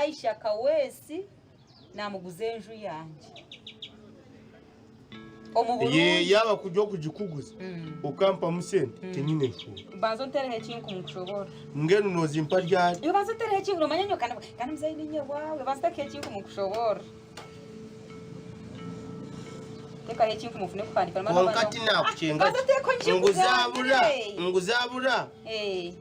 Elisha Kaweesi namuguza enju yangye. Omu Ye burungi. yaaba kuri okugikuguza okampamu sente tinyine nshonga. Banza ontereho ekinkumu nkushoboorore. Mbwenu noozimpa ryari? Iwe banza otereho ekinkumu omanye nyowe kandi kandi muzeeyi niinye waawe banza otekeho ekinkumu nkushoboorore. Teekaho ekinkumu nfune kuhandiika Kwonka tinaakucenga Banza oteekeho gye. ekinkumu Ngu zaabura, nkugambire. ngu zaabura. Eh.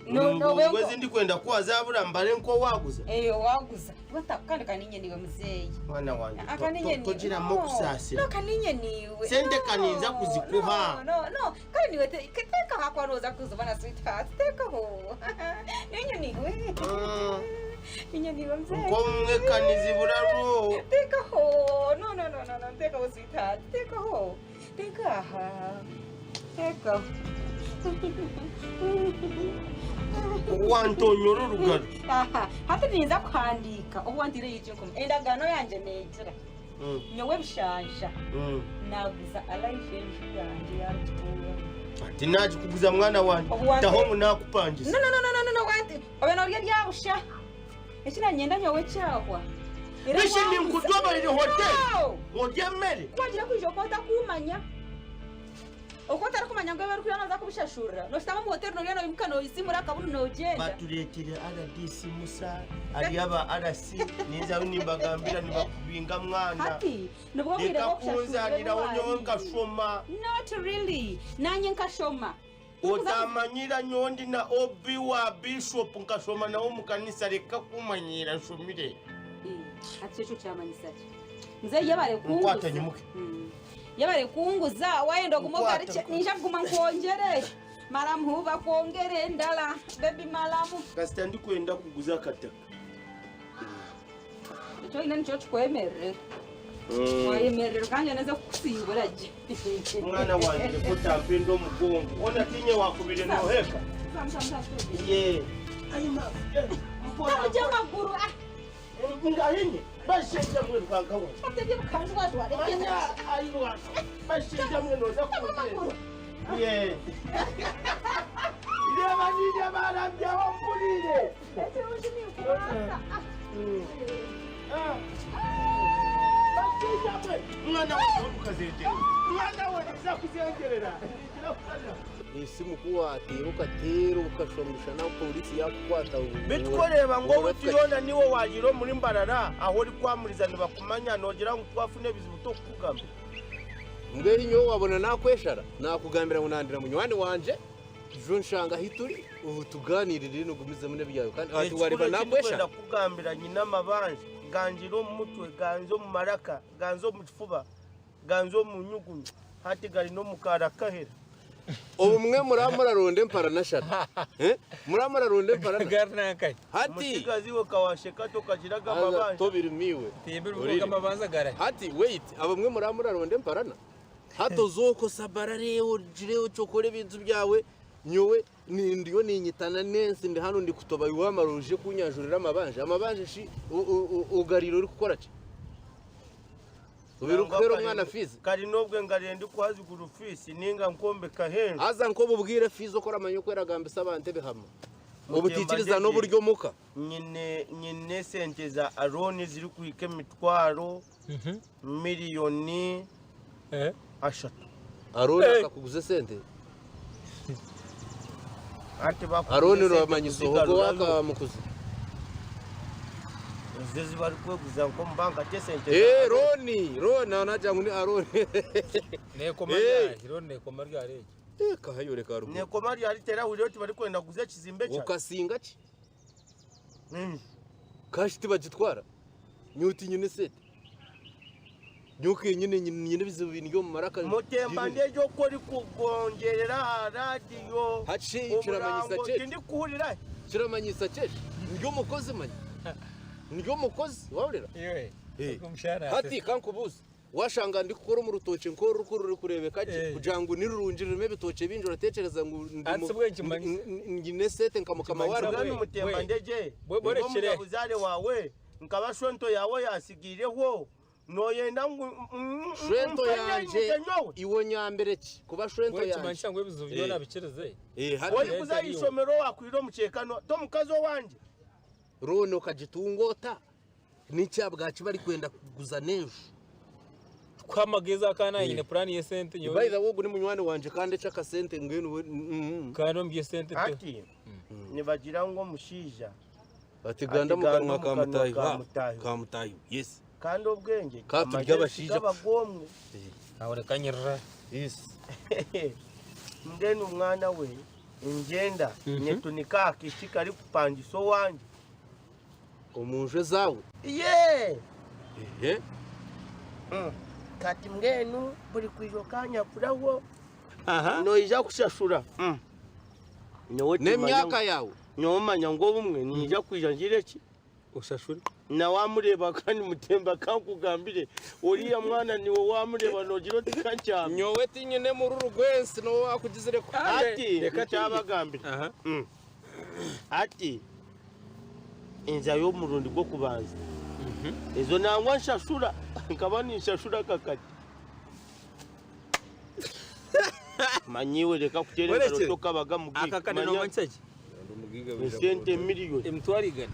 No, Ngu no, ngu ezi ndikwenda kukuha zaabura mbare nk'owaaguza. Eh, owaaguza. Wata kandi kaninye niwe muzeeyi. Mwana wangye Ah, to- kaninye to- niwe. togiramu No, okusaasira. No, kaninye niwe. Sente No, kaninza kuzikuha. No, no, no. Kandi niwe te- teekaho ahakuba nooza kuzibona sweetheart. Teekaho. Ninye niwe. Mm. Ninye niwe muzeeyi. Nk'obumwe kanizibura rwo. Teekaho. No, no, no, no, no. Teekaho sweetheart. Teekaho. Teeka aha. Teekaho. Wantonyora orugaro. Aha, hati ninza kuhandiika obu wantaireho ekinkumu. Endagaano yangye neegira. Nyowe Bishansha naaguza Elijah enju yangye ei arikutuuramu. Ati naagikuguza mwana wangye. Obu wante- Taho ngu naakupangisa. No, no, no, no, no, no, no, wanti obe noorya ebya busha. Eki naanyenda nyowe kyahwa. Era Bishi wanguza- ninkudoberere hoteri. No! Orye emere. Ku wagira kwija okaba otakuumanya. Oku otarikumanya ngu ebi orikurya nooza kubishashurira, nooshutama omu hoteri noorya noimuka noizimura akabunu noogyenda. Batureeteire rdc Musa ari aba RC ninzayo nimbagambira nibakubinga mwana. Hati nibwo bwire Reka bw'okushashurira ebi kunzaaniraho nyowe waariire. nkashoma. Not really. Naanye nkashoma. Otaamanyira nyowe ndi na OB wa Bishop nkashoma nawe omu kanisa reka kumanyiira nshomire. Hati ekyo kyamanyisa ki? Muzeeyi yebare kunguza. Nkwata nyimuke. Yebare kunguza wayenda ogume Nkwata, ogarukye nkwata. ninja kuguma nkwongyere. Malamu bakwongere endala baby malamu. Kasita ndikwenda kuguza akataka. Eki oine nikyo kikwemererera. Wayemererera kandi nze kukusiibura gye. Mwana wangye reka otampenda omugongo. Hoona tiinye waakubire nooheka? Yee. Ai ma, eh, mpora, Tabugye mpora. amaguru ah. Ngahinye, bashaija mwe Ruhanga wange. Otebye bukanju wajwara Manya, ai Ruhanga. Bashaija mwe nooza kunteerwa. Yee. Reeba niinye baarambyaho mpuriire. Ekirungi ninkubaasa. Ah. Bashaija mwe. Mwana we mukazengyerera. Mwana we niza kuzengyerera. Nigira kukaza. Esimu ku waateera okateera okashwa ngu pooriisi yaakukwata. Beitu ku oreeba ngu obu Fiona niiwe waagiire omuri Mbarara ahu orikwamuriza nibakumanya noogira ngu twafuna ebizibu tokukugambira? Mbwenu nyowe waabona naakweshara naakugambira ngu nandira munywani wangye ijo nshanga ahi turi obu tugaaniire reero ogumizemu n'ebyawe kandi hati Ekikuru waareeba eki naakweshara. ndikwenda kukugambira nyine amabanja gangira omu mutwe, ganza omu maraka, ganza omu kifuba. Ganza omu nyugunyu, hati gari n'omu kaara kahera. Obumwe muraba muraronda emparana shana. Eh? Muraba muraronda emparana. Gari nankahi? Hati Mutsigazi iwe kawasheka tokagira aga Haza mabanja. tobirimu iwe. Timbiri Orire. kuvuga amabanza garahi? Hati wait, abamwe muraba muraronda emparana. Hati ozokosa barare ogire ocokore ebintu byawe nyowe ni- ndiyo ninyitana n'ensi ndi hanu ndikutoba iwe wamara oije kunyanjurira amabanja. Amabanja shi o- o- o- ogarire orikukora ki? Obaire orikuheera omwana fiizi? Kari n'obwe ngariire ndikuha ziguru fiisi ninga nkwombekaho enju. Haza nk'obu bwire fiizi oku oramanya oku eragambisa abantu ebihama. Mutemba Obutaikiriza ndegye. n'oburyo omuka. Nyine nyine esente za arooni zirikuhika emitwaro miriyoni ashatu. Arooni akakuguza esente? Anti bakuguza Arooni esente noramanyisa ogu kuzigarurayo. owakamukuza? Ezo ezi barikweguza nk'omu banka ti esente za Eh, Arooni. Rooni, Rooni, aho nagira ngu ni Arooni. Nekoma Eh. ryahi? Rooni nekoma ryari egi? Eh, kahayoreka haruguru. Nekoma ryari terahurireho tibarikwenda kuguza ekizimbe kyawe. Okasinga ki? Mm. Kashi tibagitwara? Nyowe tinyine esente. Nyowe kenyine nyine ebizibu bindi omu maraka. Mutemba ndegye oku orikugongyerera aha radiyo. Hati shi kiramanyisa Omurango ki eki? tindikuhurira. Kiramanyisa ki eki? Ndi omukozi manya. Ndi omukozi wahurira? Iwe, Eh. ogu omushana Hati kankubuuze. Washanga ndikukora omu rutookye nk'oru oku rurikureebeka gye Eh. kugira ngu ni rurungi rurimu ebitookye bingi orateekyereza ngu ndi Hati mu- si bwe nkimanyisa. n- n- nyine esente nka mukama Nkimanyisa warwo. bwe. Mbwenu Mutemba we. ndegye Bwe- ndi borekire. omunyabuzaare waawe nkaba shwento yaawe yaasigaireho nooyenda ngu Shwento mfe yangye nyimuke nyowe? iwe onyambire ki kuba shwento Bwe yangye? nkimanyisa ngu ebizibu byona abikirize. Eh, hati Orikuza aha ishomero waakwire omukyeka no- t'omukazi owangye? Looni okagitunga ota? N'ekya bwaki barikwenda kuguza n'enju? Tukuhe amagezi aka naanye nyine puraani y'esente nyowe. By the way ogu ni munywani wangye kandi eky'akasente mbwenu we. Kandi omu by'esente pe. Hati nibagira ngu omushaija Ati ganda omu kanwa ka mutaahi ka mutaahi ka mutaahi we. Yes. Kandi obwengye Ka turye amagezi abashaija tigaba g'omwe. Aho reka nyirira. Yes. Mbwenu mwana we ngyenda nyetunika aha kaishiki karikupangisa owangye. Omu nju ezaawe? Yee! Ehe. Kati mbwenu buri kwija okanyakuraho Aha. noija kushashura. Nyowe timanya N'emyaka yaawe? Nyowe manya ngu obumwe niinyija kwija ngire ki? Oshashure. Na waamureeba kandi mutemba kankugambire oriya mwana niwe waamureeba noogira oti kankyame. Nyowe tinyine mururu gw'ensi n'obu waakugizire ku. Hati Reka nkyabagambira. Aha. Hati enjayo omurundi gw'okubanza ezo nangwa nshashura nkaba ninshashura kakati. Manya iwe reka kuteera engaro Orekye. tokabaga mugiga. Aka kade Manya noomanyisa ki? esente miliyoni. 100,000.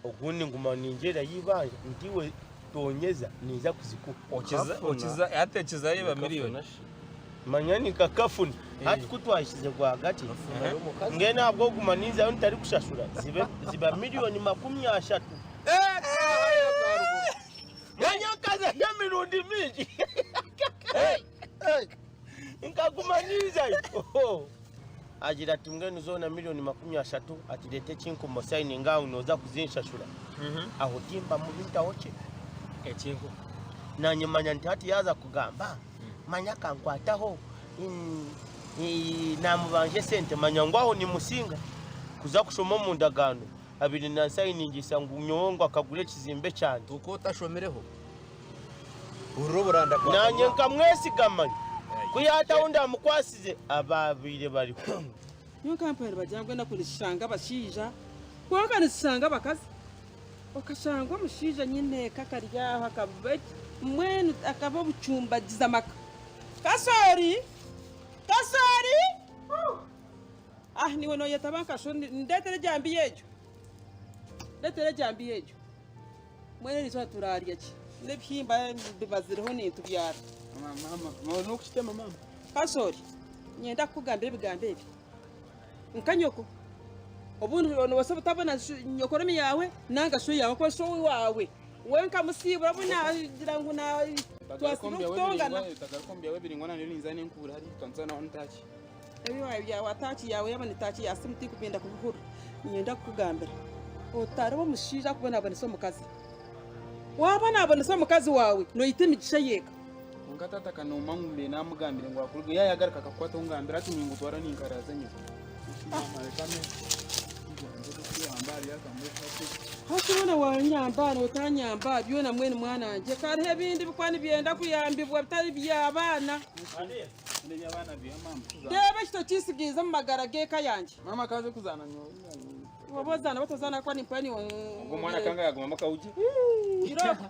Ogundi nguma ningyera y'eibanja nti iwe tonyeza ninza kuzikuha. Okiza okiza hati ekizayo eba miliyoni. Manya nikakafuna hati ku twahikize rwagati mbwenu ahabw'okuguma ninzayo ntarikushashura zibe ziba 30,000,000. Manya nkazayo emirundi mingi nkaguma ninzayo. Agira ati mbwenu zoona 30,000,000 ati reeta ekinkumu osayininge aho nooza kuzinshashura. Aho timba mubi ntaho kye. Ekinkumu. Naanye manya nti hati yaaza kugamba manya akankwataho naamubanja esente manya ngu aho nimusinga kuza kushoma omu ndagaano abaire nansayiningisa ngu nyowe ngu akagura ekizimbe kyangye. Kwonka otashomireho hurira oburanda bwa Naanye kanwa. nkamwesiga manya ku yaataho ndamukwasize abaabaire bariho. Nyowe nkampwera bagira ngu enaku nizishanga abashaija kwonka nizishanga abakazi. Okashanga omushaija nyine eka akari aho akaba mbwenu akaba obucumbagiza amaka. Kasoori! Kasoori! Ah niiwe nooyetaba nka sho ndeetera ejambiya egyo. Ndeetera ejambiya egyo. Mbwenu eriizooba turaarya ki? N'ebihimba bibazireho nintubyara. Kasoori, niinyenda kukugambira ebigambo ebi. Nka nyoko, obundi noobaasa obutabona nyokoromi yaawe nanga sho yaawe ahakuba sho waawe we nkamusiibura obu naagira ngu twasiiba okutongana. Ebi byawe ataaki yaawe yaaba ni taaki ya simu tinkubyenda kubihurira. Niinyenda kukugambira otariba omushaija arikubonabonesa omukazi. Waabonabonesa omukazi waawe noita emigisha y'eka. Kwonka taata akanooma ngu mbe naamugambire ngu akuruge yaayagaruka akakukwataho ngambira ati ningutwara ninkaraza nyoko. Hati hoona waanyamba nootanyamba byona mbwenu mwana wangye ka hariho ebindi ebirikuba nibyenda kuyambibwa bitari by'abaana. Reeba eki tokiisigiize omu magara g'eka yangye. Maama akaza kuzaana nyowe. Oba ozaana oba tozaana ahakuba nimpa niiwe. Ogwo omwana akanga yaguma akawugye. Irooko.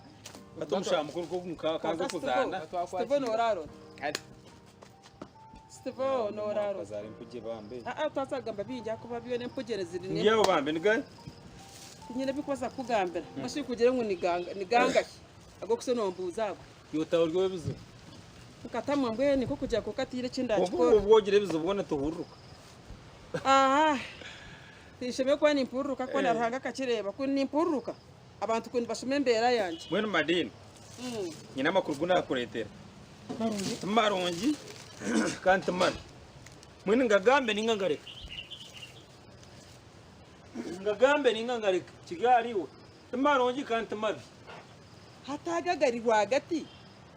Hati omushaija mukuru nk'ogu akanza kuzaana. Stivo noraara ota? Stivo noraara ota? Akazaara empugye bambe. Aa twaza kugamba bingi ahakuba byona empugye ziri Ndi aho bambe nigahi? Tinyine ebikubaasa kukugambira. Mbwenu shi kugire ngu ni gangahi agu orikuza nombuuza ago? Iwe otaba ori ow'ebizibu. Nkatamwa mbwenu nk'okugira kwonka tihaine eki Kwonka ndakikora. obu ogira ebizibu bwona tohururuka. Aha tinshemereire kuba nimpururuka ku na Ruhanga akakireeba ku nimpururuka abantu ku nibashoma embeera yangye. Mbwenu Madina, nyine amakuru gu naakureetera. Ti marungi kandi ti mabi. Mbwenu ngagambe nainga ngareke? Ngagambe nainga ngareke? Kiri ahariiwe. Ti marungi kandi ti mabi. Hati aga agari rwagati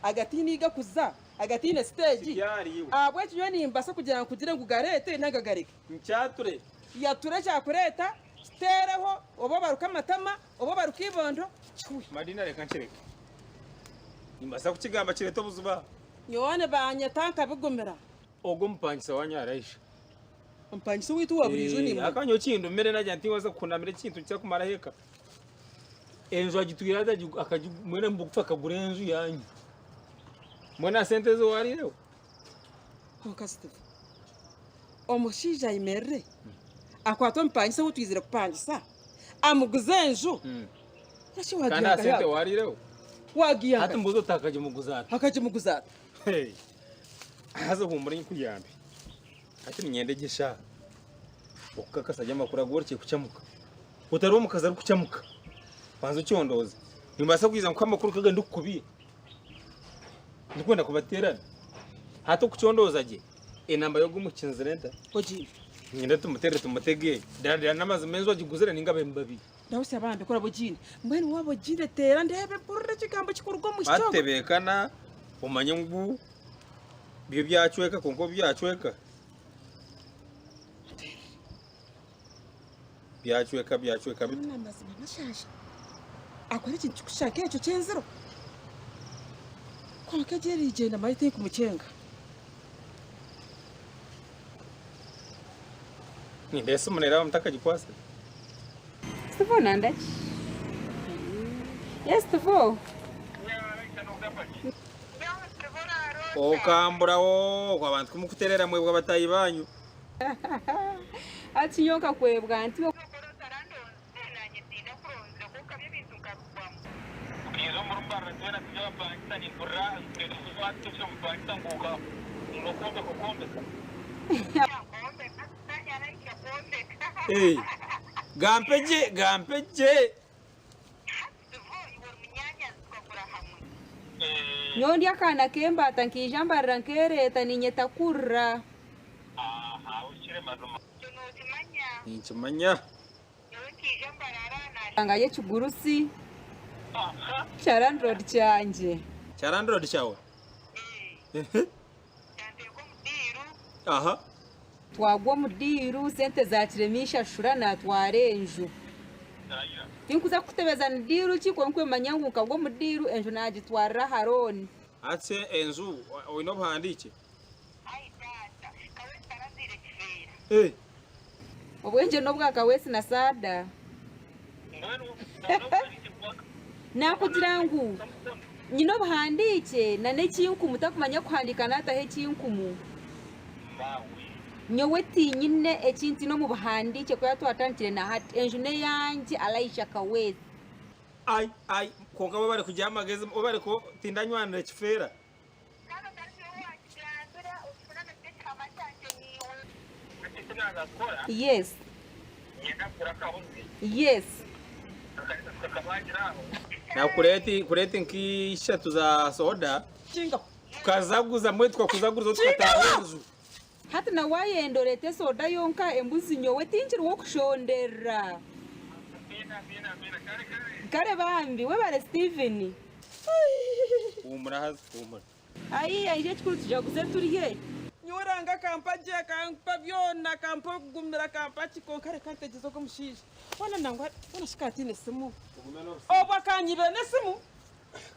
agataine ei garikuza agataine siteegi Kiri ahariiwe. ahabw'eki nyowe nimbaasa kugira ngu nkugire ngu gareete nainga gareke. Nkyature. Yatura ekyakureeta kiteereho oba obaruke amatama oba obaruke eibondo kihwe. Madina reka nkireke. Nimbaasa kukigamba kireete obuzibu aha. Nyowe nibanyeta nkabigumira. Ogwo omupangisa wanyu araija. Omupangisa owaitu owa buriijo nimumanya. Akaba nyowe kindumire nagira nti tinkubaasa kuhunamira ekintu kyakumaraho eka. Enju agitwire ati mbwenu omu bugufu akagura enju yaanyu. Mbwenu aha sente ezi waariireho. Kwonka Steve, omushaija ayemerere akwate omupangisa ou twizire kupangisa, Amuguze enju. Naki Kandi wagiha aha sente nkahe? wariireho. Wagiha Hati nkahe? mbuuza oti akagimuguza ata? Akagimuguza ata? Hey. Haza huumura nkuyambe. Hati niinyenda egyo eshaaha. Okukakasa gye amakuru agu orikye kukyamuka. Otari omukazi arikukyamuka. Banza okyondooze. Nimbaasa kwija nkuhe amakuru nk'aga ndikukubiha. Ndikwenda kubateerana. Hati okukyondooza gye, enamba y'ogu omukinzire nta? Ogiine. Niinyenda tumuteerere tumutege. Ddala ddala n'amazima enju agiguzire nainga abe mubabi. Ndahusya bambi ku oraabe ogiine. Mbwenu waaba ogiine teera ndeebe mpurire ekigambo kikuruga omu mwishiki ogwo. Batebeekana omanye ngu byo byacweka kwonka obu byacweka byacweka byacweka bita? Mbwenu amazima mashaasha akora ekintu kikushusha nk'ekyo ky'enziro. Kwonka egyo erigyenda manya tinkumukyenga. Nindeeba esimu neeraba mutakagikwasire. Steve nandaki? Yes Steve. Okamburaho abantu kumukuterera mwebwa abatayi banyu. Hati nyowe nkakwebwa nti. Hey, gampe gye gampe gye. Nyowe ndi akaana k'embaata nkaija mbarira nkeereeta niinyeta kurira. Ninkimanya. Nshanga y'ekigurusi kya landlord kyangye. Kya landlord kyawe? Aha. Twagwa omu diiru, sente zaakirema ishashura naatwara enju. Tinkuza kukutebeza ni diiru ki kwonka omanye ngu nkagwa omu diiru enju naagitwarira aha looni. Hati enju oine obuhandiikye? Obwengye n'obwa Kaweesi na Saada. Naakugira ngu nyine obuhandiikye na n'ekinkumu takumanya kuhandiika naataho ekinkumu. Nyowe tinyine eki ntiine omu buhandiikye kwiha twatandikire na hati. Enju n'eyangye Alaisha Kaweesi. Ai ai kwonka webare kugira amagezi webare ku tindanywanira ekifeera. Yes. Yes. Na kureti kureti nk'ishatu za soda Kingaho. tukazaguza mbwenu tukakuzaguza tukataaha enju. Hati na wayenda oreete esoda yonka embuzi nyowe tinkiri w'okushonderera. Kare bambi webare Steven. Huumura haza huumura. Ayiiya ija ekikuru tujaguze turye. Nyowe Ruhanga akampa gye, akampa byona, akampa okugumira, akampa ki, kwonka reka ntegyeze ogwo mushaija. Hoona nangwa hoona shi ka tiine simu. Obwo akanyibira n'esimu,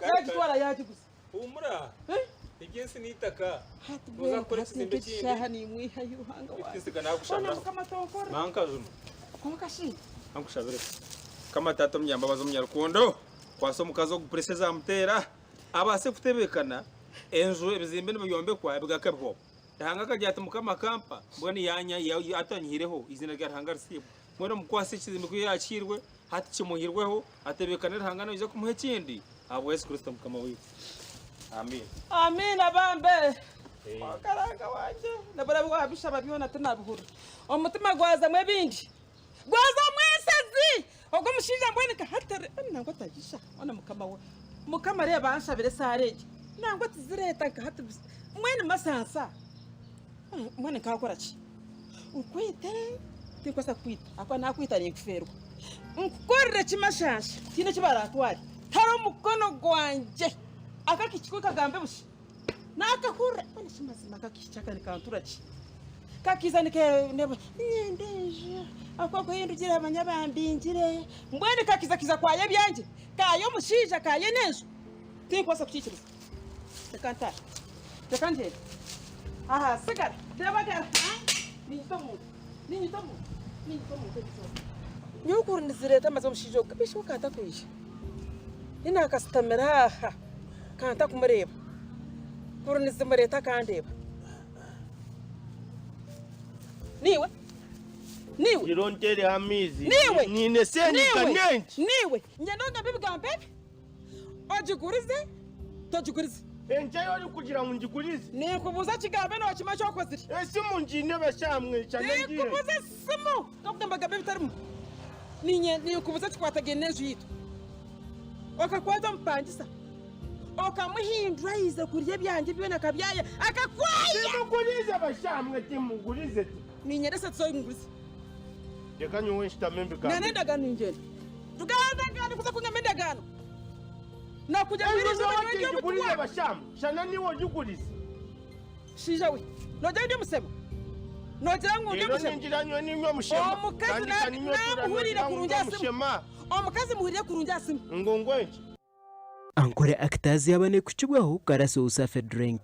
yaagitwara yaagiguza. Huumura. Eh? Eby'ensi n'eitaka. Hati Noza mbwenu kukora hati ekizimbe ekindi. nk'eshaaha nimwihayo Ruhanga wange. Ekisiga Hoona naakushabiraho. Mukama tonkora. Mankajuna. Kwonka shi Kankushabire. Mukama Taata omunyambabazi omunyarukundo, kwasa omukazi ogu puresha ezamuteera, abaase kutebeekana, enju ebizimbe nibyombekwa ebigaka bihwaho. Ruhanga akagira ati Mukama akampa, mbwenu yanya atanyihireho, eiziina rya Ruhanga risiimwe. Mbwenu omukwase ekizimbe ku yakihairwe, hati kimuhirweho, atebeekane Ruhanga naija kumuha ekindi, ahabwa Yesu Kristo Mukama waitu. Amiina. Amiina bambe. Kwonka Ruhanga wangye, nabura wabishaba byona tinabihurira. Omutima gwazamu ebindi. Gwazamu ensazi! Ogwo omushaija mbwenu nka hati ari nangwa tagisha hoona mukama we mukama reeba anshabire esaara egi nangwa tizireeta nka hati mbwenu masansa mbwenu nkaakora ki? Nkwite tinkubaasa kukwita ahakuba naakwita ninkufeerwa nkukorere ki mashansha tihaine eki baraatware tihariho omukono gwangye ak'akaishiki ku kagambe busha Naakahurira, mbwenu shi mazima akakaishiki aka nikantura ki? Kakaija nikeeba, niinyenda enju, ahabw'okuba ku ndugire manya bambingire. Mbwenu kakaija kaija kwaya ebyangye, kaaya omushaija, kaaya n'enju? Tinkubaasa kukiikiriza. Reka ntaahe, reka ngyende. Aha tsigara, reeba agara, niinyita omuntu, niinyita omuntu, niinyita omuntu eriizooba. Nyowe ku ndizireeta mazima omushaija ogu, kabiisha we kantakwija. Ninakasitamire aha. Kanta kumureeba. Kuri nizimureeta akandeeba. Niiwe? Niiwe. Gira onteereho amaizi. Niiwe. Nyine senyika Niiwe. nyingi. Niiwe. Nyenda ogambe ebigambo ebi. Ogigurize, togigurize. Enki ei orikugira ngu ngigurize? Ninkubuuza kigambe nookimanya eki okozire. Esimu ngiine bashamwe nshana ngiine. Ninkubuuza esimu. Tokugamba gamba ebitarimu. Ninye ninkubuuza ekikwatagaine n'enju yaitu. Okakwata omupangisa. Okamuhindura ayize kurya ebyangye byona akabyaya akakwaya. Timugurize bashamwe timugurize. Niinyenda esente z'ou ngurize. Reka nyowe nshutame mbigambe. Nana endagaano ningyenda. Tugamba endagaano kuza kungamba endagaano. Nakugira ngu Enju eriizooba nyowe nyowe ndi tingigurize omutwa. bashamwe. Shana niiwe ogigurize. Mushaija we, noogira ngu ndi omushema? Noogira ngu ndi Reero omushema? ningira nyowe niinywe omushema. Omukazi Tandika na- niinywe otuura namuhurira noogira ngu ndi kurungi aha simu. omushema. Omukazi muhurire kurungi aha simu. Ngu ngwenki? Ankore Actors yaaba nekukibwaho Karaso Usafi Drink.